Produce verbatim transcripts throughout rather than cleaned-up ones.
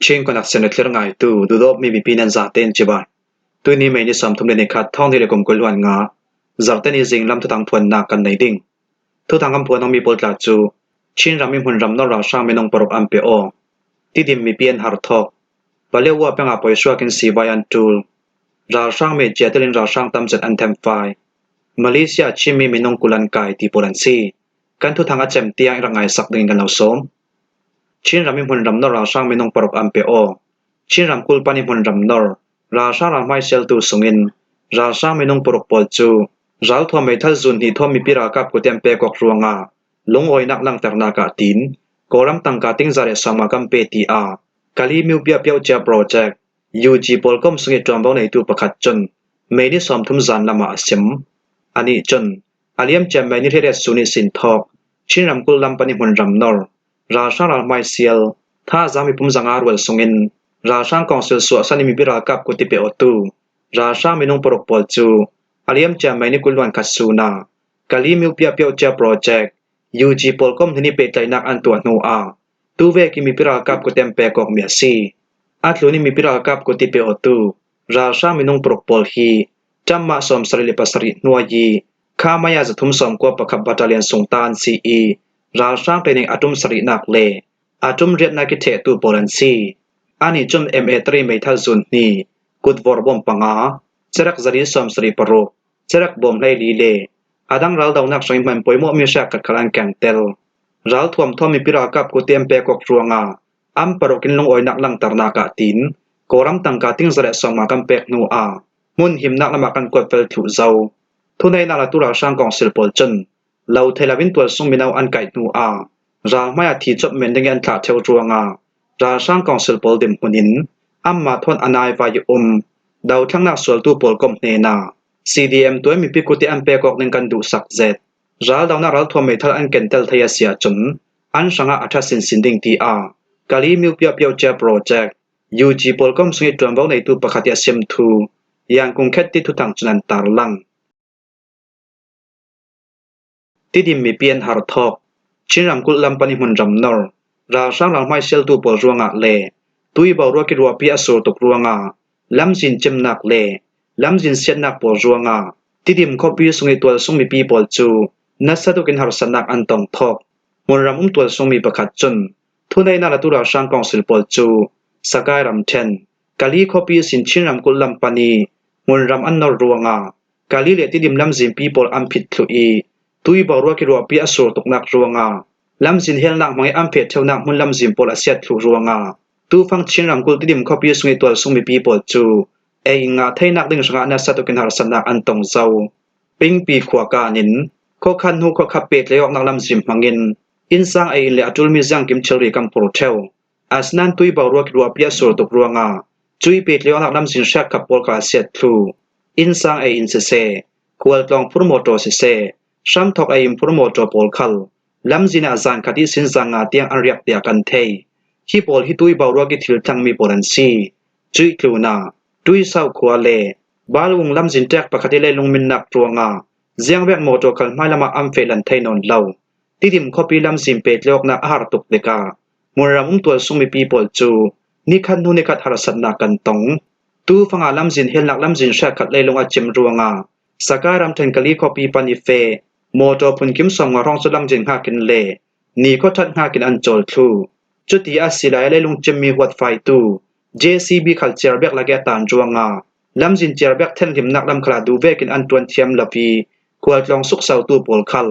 Chin Connection a thlir ngaitu, dudawpmi mipi nan zaten cibai. Tuini May ni sawmthum le ni khat, thawng hnih le kum kul hluan nga, Zarhte ni zinglam thuthang phuannak kan nei ding. Thuthang kan phuan awmi pawl tla cu, Chin ram i hmunram nor ralhrang minung paruk an pe aw. Tidim mipi an har thawk. Vale Ua pengah pawisuakin sivai an ṭul. Ralhrang mehcia telin ralhrang tamzet an themfai. Malaysia Chinmi minung kul an kai ti pawl an si. Kan thuthang a cem tiang i rak ngaisak dingin kan lo sawm. Chin ram i hmunram nor ralhrang minung paruk an pe aw. Chin ramkulh pan i hmunram nor ralhrang ralhmai sialtu sungin ralhrang minung paruk pawl cu ralthuam meithal zun hnih thawn mipi ralkap kut i an pek awk ruangah lungawinak langternak ah tiin Kawlram tangka ting za le sawmnga kan pe, tiah Kali Myo Pia Pyaw Cia Project, U G pawl kom sung i ṭuanvo neitu pakhat cun May ni sawmthum zan lamah a sim. Anih cun a liamcia May ni hleiriat sun ihsin thawk Chin ramkulh lam pan i hmunram nor ralhrang ralhmai sial, thazaang mipum zanga rual sungin ralhrang kawngsil suahsan i mipi ralkap kut i pe awtu ralhrang minung paruk pawl cu a liamcia May ni kul hluan khat sunah Kali Myo Pia Pyaw Cia Project, U G pawl kom hnen i pehtlaihnak an tuah hnu ah tuvek i mipi ralkap kut i an pek awkmi a si. A tlun i mipi ralkap kut i pe awtu ralhrang minung paruk pawl hi ṭamah sawmsarih le pasarih hnuai i Khamaya zathum sawmkua pakhat battalion sung ta an si i ralhrang training a ṭum sarihnak le a ṭum riatnak i ṭhehtu pawl an si. Anih cun M A three meithal zun hnih, kutvor bom panga, cerak zali sawmsarih paruk, cerak bom hleili le a dang raldonak hrangin hman pawimawhmi hriakkhat khal an kengtel. Ralthuam thawn mipi ralkap kut i an pek awk ruangah an paruk in lungawinak langternak ah tiin Kawlram tangka ting za le sawmnga kan pek hnu ah hmun himnak lamah kan kuat vel thluh zo. Thuneihnak latu ralhrang kawngsil pawl cun lo thei loin tualsung mino an kaih hnu ah ralhmai ah thi cawp men dingin an thlah ṭheu ruangah ralhrang kawngsil pawl dinhmun in anmah thawn a naivai i um dothlangnak sualtu pawl kom hnenah C D M tuai mipi kut i an pek awk ding kan duhsak zet. Raldonak ralthuam meithal an kentel thei a si ahcun an hrangah a ṭha sinsin ding, tiah Kali Myo Pia Pyaw Cia Project, U G pawl kom sung i ṭuanvo neitu pakhat i a sim thu Yangon Khetti thuthang cun an tarlang. Tidim mipi an har thawk. Chin ramkulh lam pan i hmunram nor ralhrang ralhmai sialtu pawl ruangah le tui boruak i ruahpi a sur tuk ruangah lamzin cimnak le lamzin siatnak pawl ruangah Tidim khuapi sung i tualsung mipi pawl cu nasa tukin harsatnak an tong thawk. Hmunram um tualsungmi pakhat cun thuneihnak latu ralhrang kawngsil pawl cu Sakai ramṭhen, Kali khuapi ihsin Chin ramkulh lam pan i hmunram an nor ruangah Kali le Tidim lamzinpi pawl an phit thluh i tui boruak i ruahpi a sur tuknak ruangah lamzin helnak hmang i an feh ṭheunak hmun lamzin pawl a siat thluh ruangah tufang Chin ramkulh Tidim khuapi sung i tualsung mipi pawl cu ei in ngah theinak ding hrangah nasa tukin harsatnak an tong zo. Pingpi khua kan in khuakhat hnu khuakhat pehtlaih awknak lamzin hmangin innsang ei in le a ṭulmi ziangkim thilri kan phur ṭheu. Asinain tui boruak i ruahpi a sur tuk ruangah cui pehtlaih awknak lamzin hriakkhat pawl kha a siat thluh. Innsang ei in siseh, khualtlawng phur mawṭaw siseh, hramthawk ei in phur mawṭaw pawl khal lamzin ah zan khat ihsin zan nga tiang an riak tiah kan thei. Hi pawl hi tui boruak i thil tlangmi pawl an si. Cuih tlunah Tuisauh khua le Balwung lamzin ṭek pakhat i leilung minnak ruangah ziangvek mawṭaw khal hmai lamah an feh lan thei nawn lo. Tidim khuapi lamzin pehtlaih awknak a har tuk tikah hmunram um tualsung mipi pawl cu nikhat hnu nikhat harsatnak kan tong. Tufangah lamzin helnak lamzin hriakkhat leilung a cim ruangah Sakai ramṭhen Kali khuapi pan i feh mawṭaw phunkim sawmnga hrawng cu lamzin hngak in le ni khuaṭhat hngak in an cawl thluh. Cuti a si lai a leilung cimmi huatfaitu J C B khal ciarbek lak i a tan ruangah lamzin ciarbek thenhlimnak lam khalah duhvekin an ṭuan thiam lo i khualtlawng suksotu pawl khal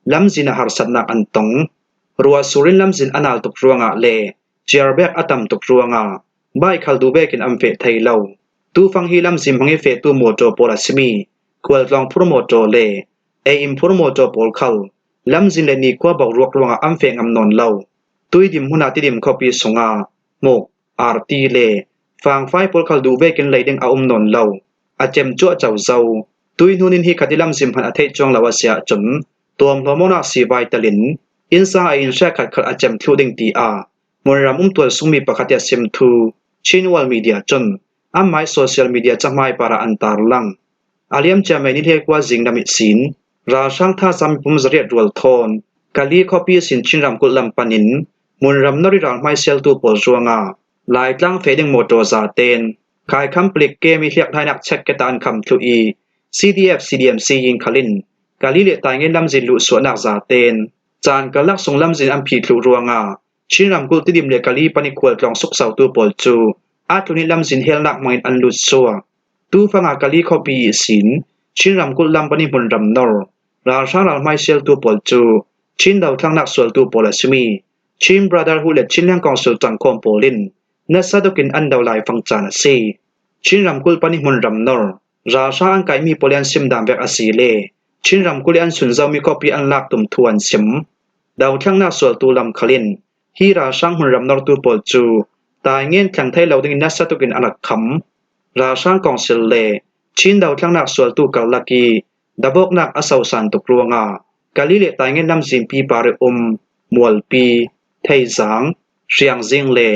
lamzin ah harsatnak an tong. Ruah surin lamzin a nal tuk ruangah le ciarbek a tam tuk ruangah bike khal duhvekin an feh thei lo. Tufang hi lamzin hmang i fehtu mawṭaw pawl a simi khualtlawng phur mawṭaw le ei in phur mawṭaw pawl khal lamzin le nikhua boruak ruangah an feh ngam nawn lo. Tuidim hmunah Tidim khuapi sungah hmuk, arti le fangfai pawl khal duhvekin lei ding a um nawn lo. A cem cuahco zo. Tui hnunin hi khat i lamzin hman a theih cuang lo a si ahcun tuamhlawm awknak sivai telin innsang ei in hriakkhat khal a cem thluh ding, tiah hmunram um tualsungmi pakhat i a sim thu Chin World Media cun anmah i social media cahmai parah an tarlang. A liamcia May ni hleikua zinglam ihsin ralhrang thazaang mipum zariat rual thawn Kali khuapi ihsin Chin ramkulh lam panin hmunram nor i ralhmai sialtu pawl ruangah Laitlang feh ding motor zaten Khaikham palik kem i hliak hlainak check gate ah an kham thluh i, C D F C D M C in khalin Kali le Taingen lamzin luhsuahnak zaten caan karlak sung lamzin an phih thluh ruangah Chin ramkulh Tidim le Kali panih khualtlawng suksotu pawl cu a tlun i lamzin helnak hmangin an lutsuah. Tufanga Kali khuapi ihsin Chin ramkulh lam panih hmunram nor ralhrang ral hmaisialtu pawl cu Chin dothlennak sualtu pawl a simi Chin Brotherhood le Chinland Council ṭangkhawm pawl in nasa tukin an do laifang caan a si. Chin ramkulh panih hmunram nor ralhrang an kaihmi pawl i an simdan vek a si le Chin ramkulh i an sunzomi khuapi an lak tum thu an sim. Dothlennak sualtu lam khalin hi ralhrang hmunram nortu pawl cu Taingen thleng thei lo dingin nasa tukin an rak kham. Ralhrang kawngsil le Chin dothlennak sualtu karlak i davawknak a sosan tuk ruangah Kali le Taingen lamzinpi par i um Mualpi, Theizang, Hriangzing le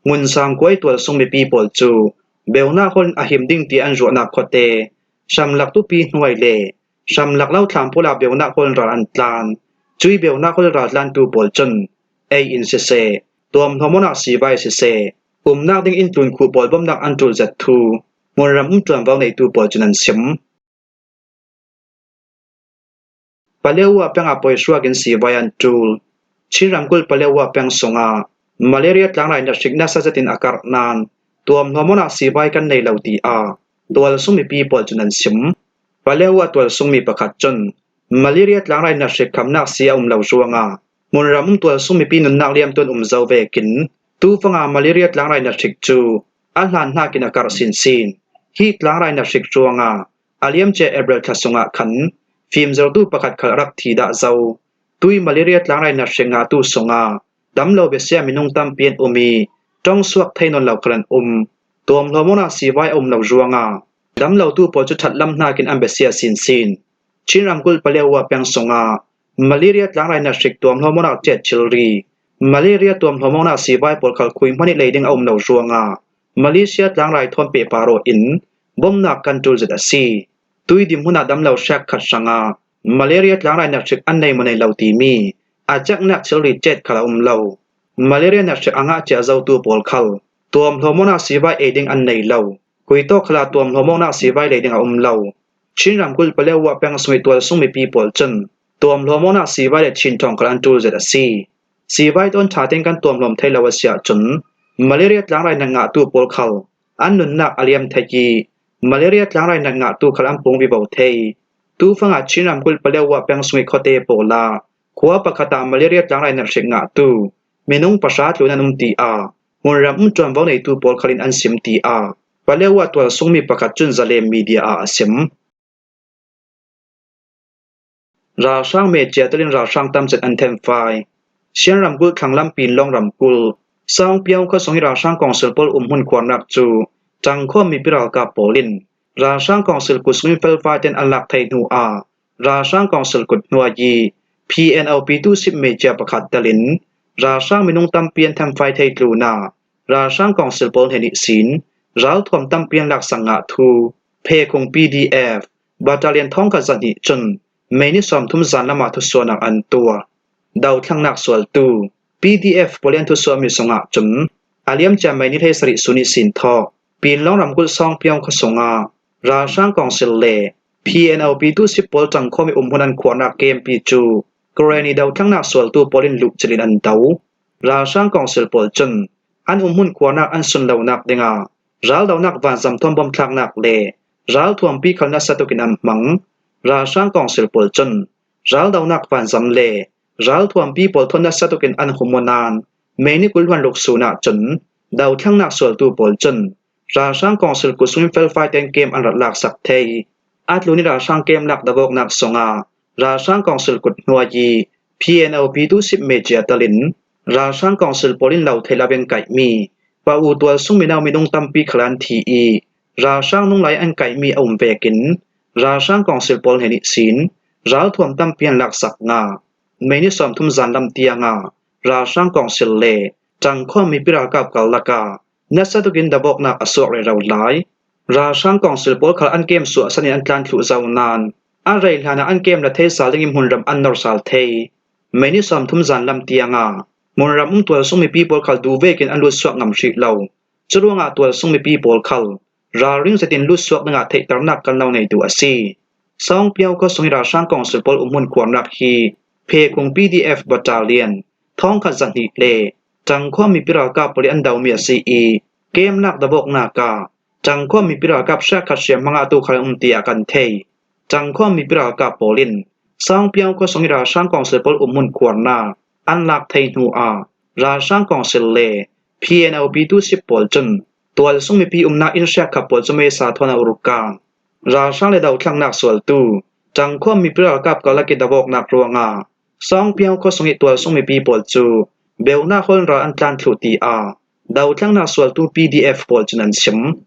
Ngunzang kuai tualsung mipi pawl cu beunak hawl in a him ding ti an ruahnak khuate, hramlak tupi hnuai le hramlak lo thlam pula beunak hawl in ral an tlan. Cui beunak hawl ral tlantu pawl cun ei in siseh, tuamhlawmawknak sivai siseh, umnak ding in tlun khuh pawl bomnak an ṭul zet thu hmunram um ṭuanvo neitu pawl cun an sim. Palewa peng ah poihruak in sivai an ṭul. Chin ramkulh Palewa peng sungah malaria tlangrai nathrik nasa zetin a karh nain tuamhlawmawknak sivai kan nei lo, tiah tualsung mipi pawl cun an sim. Palewa tualsungmi pakhat cun malaria tlangrai nathrik khamnak si a um lo ruangah hmunram um tualsung mipi nunnak liamtuan um zo vekin tufanga malaria tlangrai nathrik cu a hlan hnakin a karh sinsin. Hi tlangrai nathrik ruangah a liamcia April thla sungah khan fimzirtu pakhat khal a rak thi dah zo. Tui malaria tlangrai nathrik ngahtu sungah damlo besia minung tampi an um i ṭong suak thei nawn lo khal an um. Tuamhlawmawknak sivai a um lo ruangah damlotu pawl cu ṭhatlam hnakin an besia sinsin. Chin ramkulh Palewa peng sungah malaria tlangrai nathrik tuamhlawmawknak ṭiat thilri, malaria tuamhlawmawknak sivai pawl khal khui hmanh i lei ding a um lo ruangah Malaysia tlangrai thawn pehpar aw in bomnak kan ṭul zet a si. Tui dim hmunah damlo hrekkhat hrangah malaria tlangrai nathrik an nei maw nei lo timi a ceknak thilri ṭiat khal a um lo. Malaria nathrik a ngah cia zotu pawl khal tuamhlawmawknak sivai ei ding an nei lo. Khuitawk khalah tuamhlawmawknak sivai lei ding a um lo. Chin ramkulh Palewa peng sung i tualsung mipi pawl cun tuamhlawmawknak sivai le thinṭhawng khal an ṭul zet a si. Sivai tawn ṭha tein kan tuamhlawm thei lo a si ahcun malaria tlangrai nat ngahtu pawl khal an nunnak a liam thei i malaria tlangrai nat ngahtu khal an pung vivo thei. Tufangah Chin ramkulh Palewa peng sung i khuate pawl ah khua pakhat ah malaria tlangrai nathrik ngahtu minung pahra tlun an um, tiah hmunram um ṭuanvo neitu pawl khalin an sim, tiah Palewa tualsungmi pakhat cun Zalen Media ah a sim. Ralhrang mecia telin ralhrang tamzet an thenfai. Shan ramkulh thlanglam Pinlawng ramkulh Sawngpiang khuasung i ralhrang kawngsil pawl umhmun khuarnak cu ṭangkhawm mipi ralkap pawl in ralhrang kawngsil kut sungin felfai tein an lak thei hnu ah ralhrang kawngsil kut hnuai i P N O P tu sip mecia pakhat telin ralhrang minung tampi an thenfai thei tlunah ralhrang kawngsil pawl hnen ihsin ralthuam tampi an laksak ngah thu Phekhung P D F Battalion thawngkhat zahnih cun May ni sawmthum zanlam ah thusuahnak an tuah. Dothlengnak sualtu P D F pawl in thusuahmi sungah cun a liamcia May ni hleisarih sun ihsin thawk Pinlawng ramkulh Sawngpiang khuasung ah ralhrang kawngsil le P N O P tu sip pawl ṭangkhawm i umhmun an khuarnak kempi cu Karenni dothlengnak sualtu pawl in luhcilh in an do. Ralhrang kawngsil pawl cun an umhmun khuarnak an sunlonak dingah raldonak vanzam thawn bomthlaknak le ralthuampi khal nasa tukin an hmang. Ralhrang kawngsil pawl cun raldonak vanzam le ralthuampi pawl thawn nasa tukin an hum aw nain May ni kul hluan ruk sun ahcun dothlengnak sualtu pawl cun ralhrang kawngsil kut sungin felfai tein kem an rak laksak thei. A tlun i ralhrang kem lak dovawknak sungah ralhrang kawngsil kut hnuai i P N O P tu sip mecia telin ralhrang kawngsil pawl in lo thei lo in kaihmi Pa U tualsung mino minung tampi khal an thi i ralhrang nunglai an kaihmi a um vekin ralhrang kawngsil pawl hnen ihsin ralthuam tampi an laksak ngah. May ni sawmthum zanlam tiangah ralhrang kawngsil le ṭangkhawm mipi ralkap karlak ah nasa tukin dovawknak a suak rero lai. Ralhrang kawngsil pawl khal an kem suahsan in an tlan thluh zo nain a rei hlanah an kem la thei sal dingin hmunram an nor sal thei. May ni sawmthum zanlam tiangah hmunram um tualsung mipi pawl khal duh vekin an lut suak ngam hrih lo. Curuangah tualsung mipi pawl khal ralring zetin lut suak dingah theihternak kan lo nei duh a si. Sawngpiau khuasung ih ralhrang kawngsil pawl umhmun khuarnak hi Phekhung P D F Battalion thawngkhat zahnih le Ṭangkhuam mipi ralkap pawl ih an domi a si ih, kem lak davawknak ah Ṭangkhuam mipi ralkap hriakkhat hriam hmangah tu khal an um tiah kan thei. Ṭangkhuam mipi ralkap pawl in Sawngpiau khuasung ih ralhrang kawngsil pawl umhmun khuarnak an lak thei hnuah ralhrang kawngsil le P N O P tu sip pawl cun tualsung mipi umnak inn hriakkhat pawl cu meisa thawn a urkan. Ralhrang le dothlangnak sualtu Ṭangkhuam mipi ralkap karlak ih davawknak ruangah Sawngpiau khuasung ih tualsung mipi pawl cu beunak hawl in ral an tlan thluh tiah dothlangnak sualtu P D F pawl cun an sim.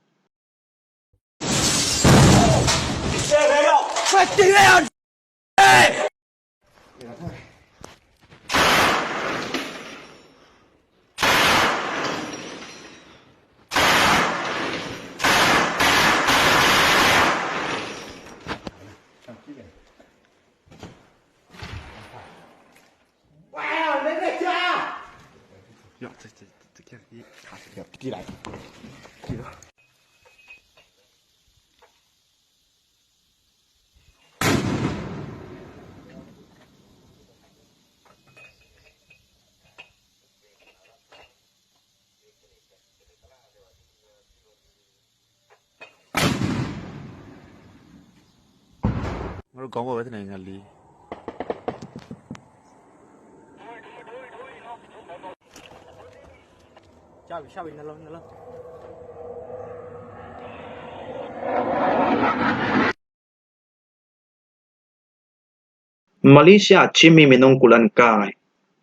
Malaysia ah Chinmi minung kul an kai.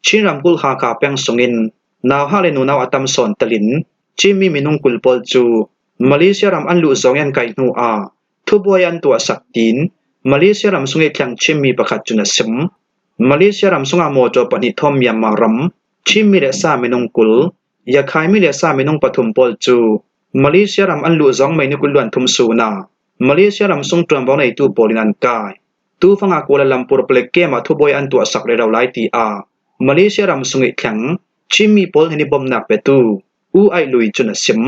Chin ramkulh Hakha peng sungin nauhak le nunau a tam sawn telin Chinmi minung kul pawl cu Malaysia ram an luh zawng ih an kaih hnuah thubuai an tuahsak tiin Malaysia ram sung ih thleng Chinmi pakhat cun a sim. Malaysia ram sungah mawṭaw pahnih thawn Myanmar ram Chinmi le Sa minung kul, Yakhaimi le Sa minung pathum pawl cu Malaysia ram an luh zawng May ni kul hluan thum sun ah Malaysia ram sung ṭuanvo neitu pawl in an kai. Tufang ah Kuala Lumpur palik kem ah thubuai an tuahsak rero lai tiah Malaysia ram sung ih thleng Chinmi pawl hnen ih bawmhnak petu U Aih Lui cun a sim.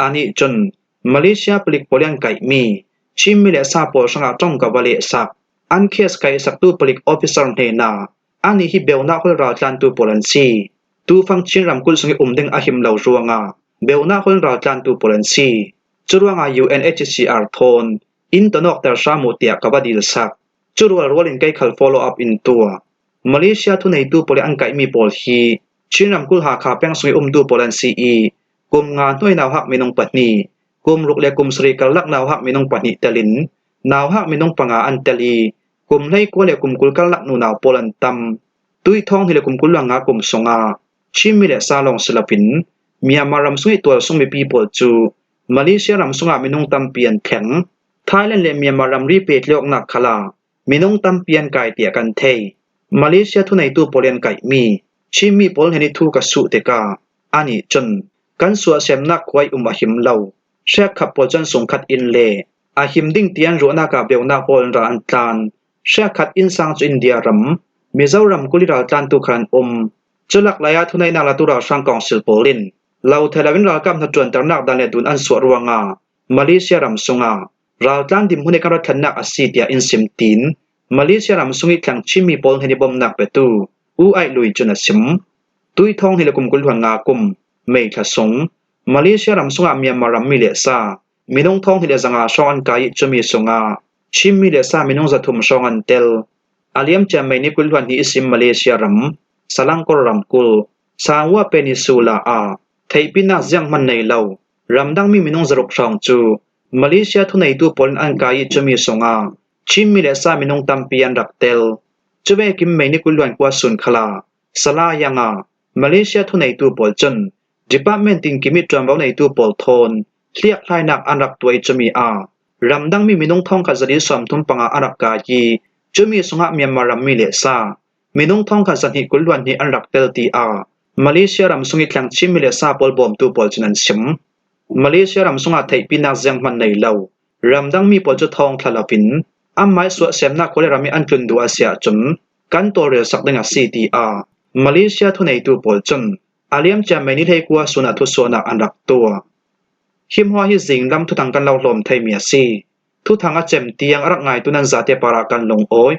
Anih cun Malaysia palik pawl ih an kaihmi Chinmi le Sa pawl hrangah ṭong ka va lehsak. An case kaihsaktu palik officer hnenah anih hi beunak hawl raltlantu pawl an si. Tufang Chin ramkulh sung ih um ding a him lo ruangah beunak hawl raltlantu pawl an si. Curuangah U N H C R thawn inn tonawkter hram uh tiah ka va dilsak. Cu rualrual in kei khal follow up in tuah. Malaysia thuneitu pawl ih an kaihmi pawl hi Chin ramkulh Hakha peng sung ih umtu pawl an si ih, kum nga hnuai nauhak minung pahnih, kum ruk le kum sarih karlak nauhak minung pahnih telin nauhak minung panga an tel ih, kum hleikua le kum kul karlak nunau pawl an tam. Tuih thawng hnih le kum kul hluan nga kum sungah Chinmi le Sa lawng si loin Myanmar ram sung ih tualsung mipi pawl cu Malaysia ram sungah minung tampi an thleng. Thailand le Myanmar ramri pehtlaih awknak khalah minung tampi an kai tiah kan thei. Malaysia thuneitu pawl ih an kaihmi Chinmi pawl hnen ih thu ka suh tikah anih cun kan suahsemnak khua ih um a him lo hriakkhat pawl cu an sungkhat inn le a him ding tiah an ruahnak ah beunak hawl in ral an tlan. Hriakkhat innsang cu India ram, Mizoram kul ih raltlantu khal an um. Cu laklai ah thuneihnak latu ralhrang kawngsil pawl in lo thei loin ralkap hnaṭuanternak dan le dun an suah ruangah Malaysia ram sungah raltlan dinhmun ih kan rak thlennak a si tiah in sim tiin Malaysia ram sung ih thleng Chinmi pawl hnen ih bawmhnak petu U Aih Lui cun a sim. Tuih thawng hnih le kum kul hluan nga kum May thla sung Malaysia ram sungah Myanmar rammi le Sa minung thawng hnih le zanga hrawng an kai ih cumi sungah Chinmi le Sa minung zathum hrawng an tel. A liamcia May ni kul hluan hnih ihsin Malaysia ram, Selangor ramkulh, Sarawak Peninsula ah theihpinak zianghman nei lo ramdangmi minung zaruk hrawng cu Malaysia thuneitu pawl in an kai ih cumi sungah Chinmi le Sa minung tampi an rak tel. Cuvekin May ni kul hluan kua sun khalah Selayang ah Malaysia thuneitu pawl cun department tinkim ih ṭuanvo neitu pawl thawn hliakhlainak an rak tuah ih cumi ah ramdangmi minung thawngkhat zali sawmthum panga an rak kai ih cumi sungah Myanmar rammi le Sa minung thawngkhat zahnih kul hluan hnih an rak tel tiah Malaysia ram sung ih thleng Chinmi le Sa pawl bawmtu pawl cun an sim. Malaysia ram sungah theihpinak zianghman nei lo ramdangmi pawl cu thawng thla loin anmah ih suahsemnak khua le ram ih an tlun duh a si ahcun kan tawlrelsak ding a si tiah Malaysia thuneitu pawl cun a liamcia May ni hleikua sun ah thusuahnak an rak tuah. Himhua hi zinglam thuthang kan lo hlawm thei mi a si. Thuthang a cem tiang a rak ngaitu nan zate parah kan lungawi.